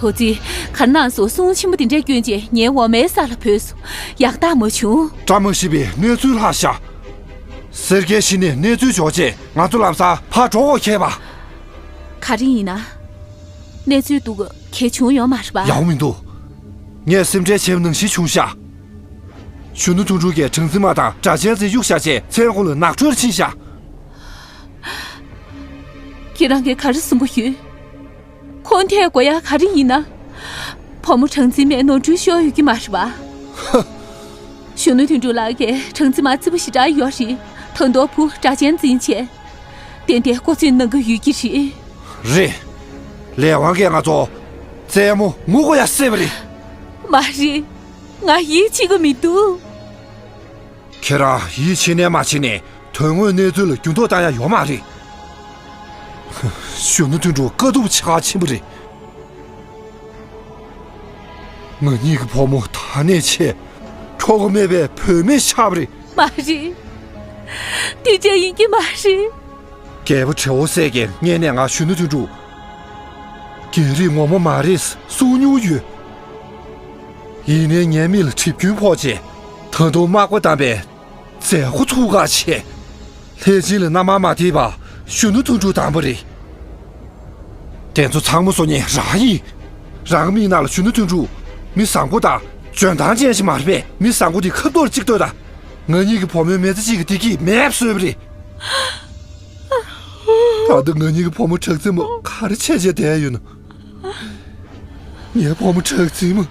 ཧོ་ཙི། ག་རེ་གནང་སོང་། སྲུང་ཆེན་པོ་དེ་འདྲས་བསྐྱོན་རྗེས་ངའི་འོ་མའི་ས་ལ་བུད་སོང་། ཡག་རྟགས་མ་བྱུང་། བཀྲ་མ་ཤིས་པའི་གནས་ཚུལ་ལྷག་ཤག། སེར་སྐྱའི་གཞི་ནས་གནས་ཚུལ་འབྱོར་རྗེས་ང་ཚོ་ལམ་སང་ཕར་འགྲོ་དགོས་ཁེལ་བ། ག་རེ་ཡིན་ན། གནས་ཚུལ་སྡུག་ག་གལ་བྱུང་ཡོད་མ་རེད་པ། ཡག་པོ་མི་འདུག། ངས་སེམས་ཁྲལ་བྱས་པ་ནང་བཞིན་བྱུང་ཤག། གཞོན་ནུ་དོན་གྲུབ་ཀྱིས་སྦྲང་རྩི་མ་དང་སྒྲ་གཅན་འཛིན་གཡུགས་བཞག་རྗེས་མཚན་གུང་ལ་ནགས་ཁྲོད་ལ་ཕྱིན་ཤག། ཁྱེད་རང་གིས་ག་རེ་གསུང་གི་ཡོད། ཁོང་ཐད་དགོས་ཡག་ག་རེ་ཡིན་ན། བུ་མོ་སྦྲང་རྩི་མས་ནོར་འཁྲུལ་ཤོར་ཡོད་ཀྱི་མ་རེད་པ། གཞོན་ནུ་དོན་གྲུབ་ལགས་ཀྱིས་སྦྲང་རྩི་མ་རྩི་བ་ཞེ་དྲག་ཡོད་རེད། ད་དུང་བུ་སྒྲ་གཅན་འཛིན་བྱས། ཏན་ཏན་མགོ་ཚོས་གནང་གི་ཡོད་ཀྱི་རེད། རེད། ལས་དབང་གིས་ང་ཚོ་རྩེད་མོ་ངོ་རྒོལ་ཡག་བསད་པ་རེད། མ་རེད། ང་ཡིད་ཆེས་ཀྱི་མི་འདུག། ཁྱེད་རང་ཡིད་ཆེས་ནས་མ་ཆེས་ནས་དོན་དངོས་གནས་ཚུལ་ལ་འགྱུར་ལྡོག་བཏང་ཡག་ཡོད་མ་རེད། གཞོན་ནུ་དོན་གྲུབ་དཀའ་སྡུག་ཆགས་ཕྱིན་པ་རེད། ང་གཉིས་ཀྱི་བུ་མོ་ད་ནས་ཆེ། ཁྱོ་ག་མེད་པའི་བུད་མེད་ཆགས་པ་རེད། མ་རེད། དེ་འདྲ་ཡིན་གྱི་མ་རེད། རྒྱལ་པོ་བྲེ་བོ་སྲས་ཀྱི་སྔས་ནས་ང་གཞོན་ནུ་དོན་གྲུབ། རྒྱལ་རིགས་ངོ་མ་མ་རེད་གསུང་མྱོང་ཡོད། ཡིན་ནའི་ངའི་མིག་ལ་གྲིབ་སྐྱོན་ཕོག་རྗེས་ད་དུང་དམག་པ་བདམས་པའི་མཛད་སྒོ་ཚུགས་ཁག་ཆེ། ལྷས་བྱིན་ལ་མནའ་མར་མ་དེད་པ་གཞོན་ནུ་དོན་གྲུབ་བདམས་པ་རེད། དེ་ཚོ་ཚང་མ་བཟོ་མཁན་རང་ཡིན། རང་གི་མིག་ནང་ལ་གཞོན་ནུ་དོན་གྲུབ་མི་བཟང་པོ་དང་འཇོན་ཐང་ཅན་ཞིག་མ་རེད་པས། མི་བཟང་པོ་དེ་ཁ་ཐོར་གཅིག་ལྟོས་དང་། ང་གཉིས་ཀྱི་བུ་མོའི་མི་ཚེ་གཅིག་གི་བདེ་སྐྱིད་མེད་པ་བཟོས་པ་རེད། ད་ལྟ་ང་གཉིས་ཀྱི་བུ་མོ་གྲགས་འཛིན་མོ་ག་རེ་བྱས་བྱས་བསྡད་ཡོད་ན། ངའི་བུ་མོ་གྲགས་འཛིན་མོ།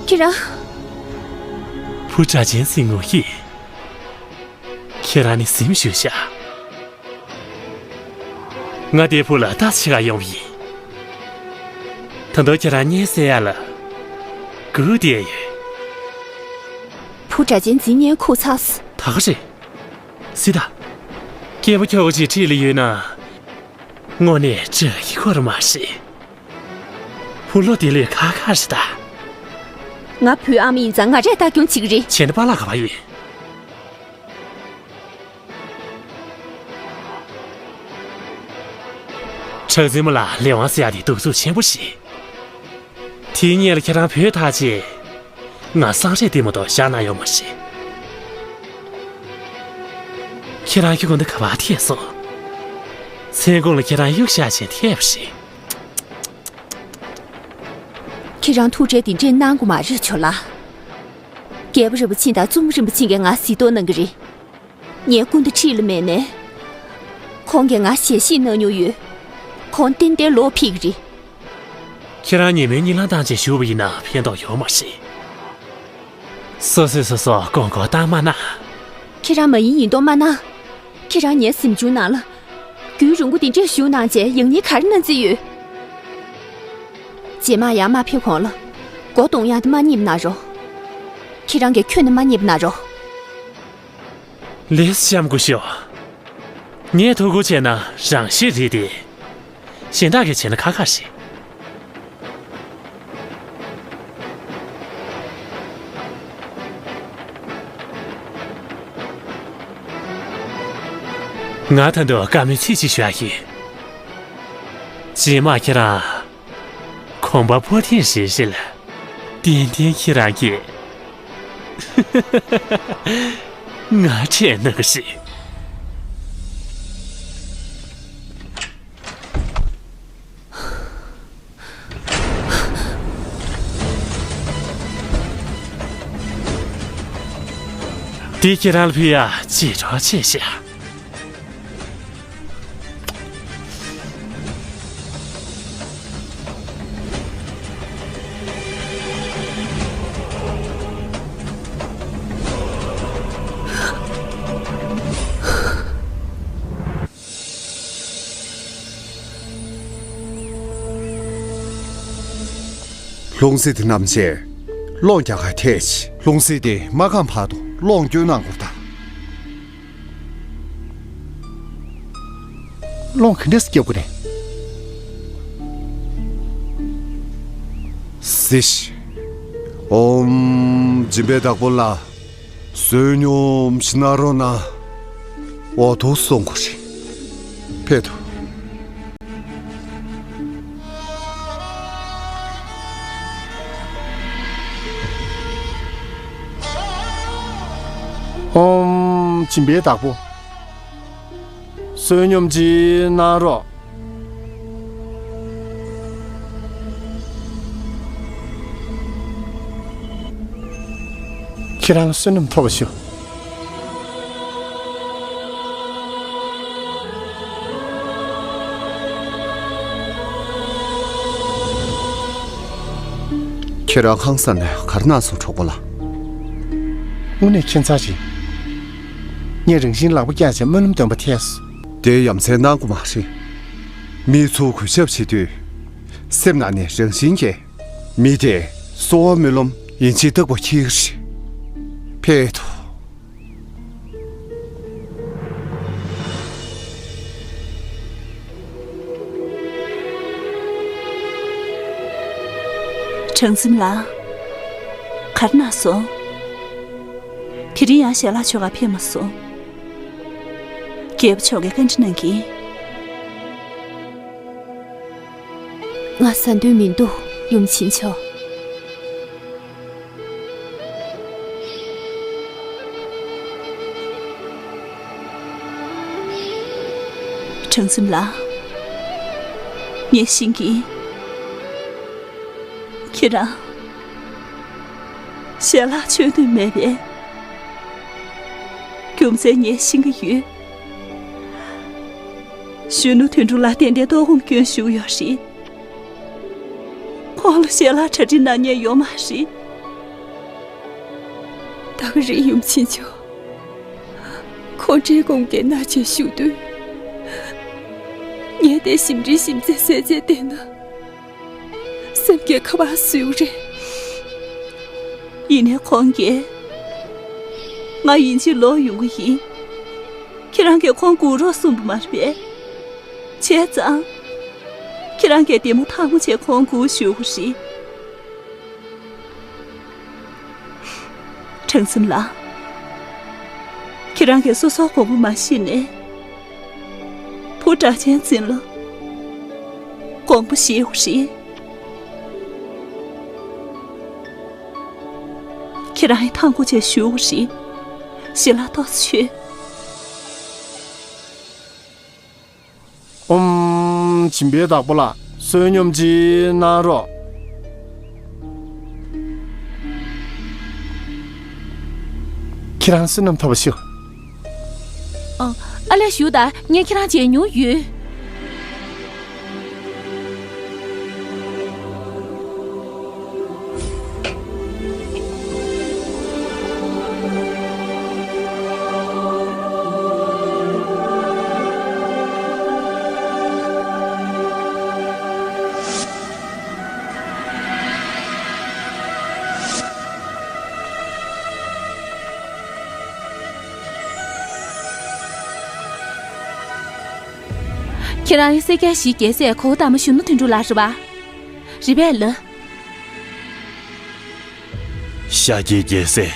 ཁྱེད་རང་། བུ་སྒྲ་གཅན་འཛིན་ངོ་ཤེས། ཁྱེད་རང་ནི་གཟིམ་བཞུགས་ཤག། ང་དེ་བུ་ལ་ལྟ་ཞིག་ག་ཡོང་བ་ཡིན། ད་དུང་ཁྱེད་རང་སྙན་གསན་ཡག་ལ་སྒུག་བསྡད་ཡོད། བུ་སྒྲ་གཅན་འཛིན་སྙན་ཁུག་ཚར་སོང་། ད་ག་རེད། སྲིད་ད། སྐྱེས་བུ་ཁྱོ་ག་ཅིག་འཁྲིས་ལ་ཡོད་ན། དངོས་གནས་དགའ་ཡི་ཁོ་ར་མ་རེད། བུ་ལོ་དེ་ལས་ཁག་ཁག་རེད་ད། ང་བུའི་ཨ་མ་ཡིན་ཙང་ང་རས་ལྟ་སྐྱོང་བྱེད་ཀྱི་རེད། བྱས་ན་པཱ་ལགས་ག་པར་ཡོད། གྲགས་འཛིན་མོ་ལ་ལས་དབང་ཟེར་ཡག་དེ་གདུག་རྩུབ་ཆེན་པོ་ཞིག། དེའི་སྔོན་ལ་ཁྱེད་རང་བུད་ཐག་བཅད། ང་སང་ཧྲེ་དེ་མ་གཏོགས་བཞག་གནང་ཡོད་མ་རེད། ཁྱེད་རང་གི་སྒོ་འདི་ག་པར་ཐེབས་སོང་། མཚན་གུང་ལ་ཁྱེད་རང་གཡུག་བཞག་བྱས་ཐེབས་པ་རེད། ཁྱེད་རང་ཐུགས་ཁྲལ་དེ་འདྲས་གནང་དགོས་མ་རེད་ཇོ་ལགས། རྒྱལ་པོ་རིན་པོ་ཆེ་དང་བཙུན་མོ་རིན་པོ་ཆེ་གིས་ང་གཟིགས་རྟོག་གནང་གི་རེད། ངའི་སྐུ་མདུན་འཁྲིས་ལ་མེད་ནའི། ཁོང་གིས་ང་ཞལ་བཞེས་གནང་མྱོང་ཡོད། ཁོང་ཏན་ཏན་ལོག་ཕེབས་ཀྱི་རེད། ཁྱེད་རང་ཉི་མའི་གཉིད་ལམ་བཏང་བྱས་བཞུགས་པ་ཡིན་ན་ཕན་ཐོགས་ཡོད་མ་རེད། སོ་སོས་སོ་སོ་སྐོར་སྐོར་བཏང་མ་གནང་། ཁྱེད་རང་མ་ཡིན་ཡིན་མདོག་མ་གནང་། ཁྱེད་རང་ངའི་གཟིམ་ཆུང་ནང་ལ་རྒྱུན་རིང་པོ་དེ་འདྲས་བཞུགས་གནང་བྱས་ཡང་སྙིང་ག་རེ་གནང་རྩིས་ཡོད། རྗེས་མ་ཡར་མ་ཕེབས་གོང་ལ་སྒོ་རྡུང་ཡག་དེ་མ་རྙེད་པ་ན་རོགས། ཁྱེད་རང་གིས་ཁྱོན་ནས་མ་རྙེད་པ་ན་རོགས། ལེགས་སོ། གཤམ་སྐུ་ཞབས། ངས་ཐུགས་ཁུར་བྱས་ན་རང་ཤེད་རེད་དེ། གཞན་དག་གིས་བྱས་ན་ཁག་ཁག་རེད། ང་ད་དུང་བཀའ་མོལ་ཚིག་གཅིག་ཞུ་ཡ་ཡིན། རྗེས་མ་ཁྱེད་རང་གོམ་པ་སྤོ་ཐེངས་རེ་རེ་ལ། ཏན་ཏན་ཁྱེད་རང་གིས་ང་ཁྲིད་གནང་གི་རེད། འདི་ཁྱེད་རང་ལ་ཕུལ་ཡ་ཅིག་གྲོགས་བྱས་ཤག་ལྷུང་བཟེད་དེ་བསྣམས་བྱས་སློང་རྒྱག་ག་ཐད་ཅིག་ལྷུང་བཟེད་དེ་མ་གང་བར་དུ་སློང་སྐྱོན་གནང་དགོས་ད། སློང་ག་འདྲས་སེ་རྒྱག་དགོས་རེད། སི་ཤི། ཨོམ་སྦྱིན་པའི་བདག་པོ་ལ། བསོད་སྙོམས་ཤིག་གནང་རོགས་གནང་། འོ་དོ་སོང་གོ་ཤིག་ཕེབས་དོ། ཨོམ་སྦྱིན་པའི་བདག་པོ། བསོད་སྙོམས་ཅིག་གནང་རོགས། ཁྱེད་རང་བསོད་ནམས་ཐོབ་པ་ཞུ། ཁྱེད་རང་ཁང་གསར་ནས་ག་རེ་གནང་སོང་གྲོགས་པོ་ལགས། དངོས་གནས་ཁྱད་མཚར་ཅིག་ངས་རང་བཞིན་ལག་པ་བཀྱགས་བྱས་སྨོན་ལམ་འདོན་པ་ཐལ་སོང་། དེ་ཡ་མཚན་གནང་དགོས་མ་རེད། མི་ཚོ་གུས་ཞབས་བྱེད་དུས། སེམས་ནང་ནས་རང་བཞིན་གྱིས། མི་དེ་གསོལ་བ་སྨོན་ལམ་ཡིན་གཅིག་ལྟ་བུ་འཁྱེར་གྱི་རེད། ཕེབས་དོ། གྲངས་འཛིན་ལགས། ག་རེ་གནང་སོང་། དེ་རིང་ཡང་ཞལ་ལག་མཆོད་གར་ཕེབས་མ་སོང་། རྒྱལ་པོ་མཆོག་གིས་བཀའ་འདྲི་གནང་གིན། ང་ཟ་འདོད་མི་འདུག་ཡུམ་ཆེན་མཆོག་གྲངས་འཛིན་ལགས། ངས་ཤེས་ཀྱི། ཁྱེད་རང་ཞལ་ལག་མཆོད་འདོད་མེད་པས། རྒྱུ་མཚན་ངས་ཤེས་ཀྱི་ཡོད། གཞོན་ནུ་དོན་གྲུབ་ལགས་ཏན་ཏན་ལྟོགས་སྐོམ་སྐྱོན་ཞུགས་ཡོད་རེད། ཁོང་ལ་ཞལ་ལག་གྲ་སྒྲིག་གནང་མཁན་ཡོད་མ་རེད། ད་ག་རེད་ཡུམ་ཆེན་མཆོག་ཁོང་འདྲེ་སྐོང་མཁན་ན་ཆེ་ཞུ་དུས། ངས་དེ་ཞིམ་འདྲི་ཞིམ་ཚད་ཟས་བཅད་བསྡད་ན། སེམས་ཀྱི་ཁ་བ་སུས་རེད། ཡིན་ནའི་ཁོང་གིས། ང་ཡིན་གཅིག་ལོག་ཡོང་གི་ཡིན། ཁྱེད་རང་གིས་ཁོང་སྒུག་རོགས་གསུངས་པ་མ་རེད་པས། བྱས་ཙང་། ཁྱེད་རང་གིས་བདེ་མོ་ཐང་མོ་བྱས་ཁོང་སྒུག་བཞུགས་རེད། གྲངས་འཛིན་ལགས། ཁྱེད་རང་གིས་སོ་སོའི་དགོངས་པ་མ་བཞེས་ནས། བུ་སྒྲ་གཅན་འཛིན་ལ་དགོངས་པ་བཞེས་དགོས་རེད། ཁྱེད་རང་ཡང་ཐང་སྒུག་བྱས་བཞུགས་དགོས་རེད། ཞལ་ལག་ཏོག་ཙམ་མཆོད། ཨོམ། སྦྱིན་པའི་བདག་པོ་ལགས་བསོད་སྙོམས་ཅིག་གནང་རོགས། ཁྱེད་རང་བསོད་ནམས་ཐོབ་པ་ཞུ། ཨ། ཨ་ལས། བཞུགས་དང་། ངས་ཁྱེད་རང་མཇལ་མྱོང་ཡོད། ཁྱེད་རང་སེར་སྐྱའི་གཞིས་རྒྱལ་སྲས་གོའུ་ཏམ་གཞོན་ནུ་དོན་གྲུབ་ལགས་རེད་པ། རེད་པས་ལགས། ཤཱཀྱའི་རྒྱལ་སྲས་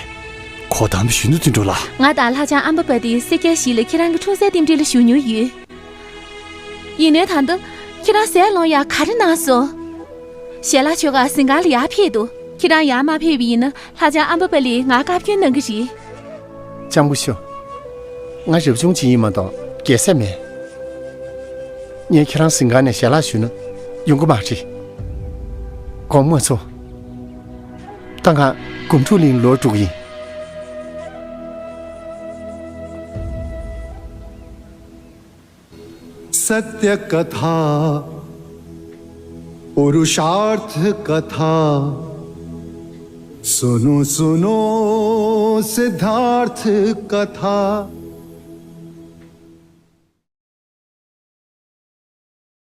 གོའུ་ཏམ་གཞོན་ནུ་དོན་གྲུབ་ལགས། ང་དང་ལྷ་ལྕམ་ཨམ་བ་པ་ཏི་སེར་སྐྱའི་གཞིས་ལ་ཁྱེད་རང་གི་འཁྲུངས་སའི་རྟེན་འབྲེལ་ལ་བཞུགས་མྱོང་ཡོད། ཡིན་ནའི་ད་ལྟ་ཁྱེད་རང་ཟས་སློང་ཡག་ག་རེ་གནང་སོང་། ཞལ་ལག་མཆོད་གར་གཟིམ་ཁང་ལ་ཡར་ཕེབས་འདུག་ཁྱེད་རང་ཡར་མ་ཕེབས་པ་ཡིན་ན་ལྷ་ལྕམ་ཨམ་བ་པ་ལིས་ང་བཀའ་བཀྱོན་གནང་གི་རེད། ལྕམ་སྐུ་ཞབས། ང་རབ་བྱུང་ཅིག་ཡིན་མ་གཏོགས་རྒྱལ་སྲས་མེད། ངས་ཁྱེད་རང་གཟིམ་ཁང་ནས་ཞལ་ལག་ཞུས་ན་ཡོང་གི་མ་རེད། དགོངས་པ་མ་ཚོམ། ད་ང་སྒོམ་ཕྲུག་གླིང་ལོག་འགྲོ་གི་ཡིན། सत्य कथा पुरुषार्थ कथा सुनो सुनो सिद्धार्थ कथा।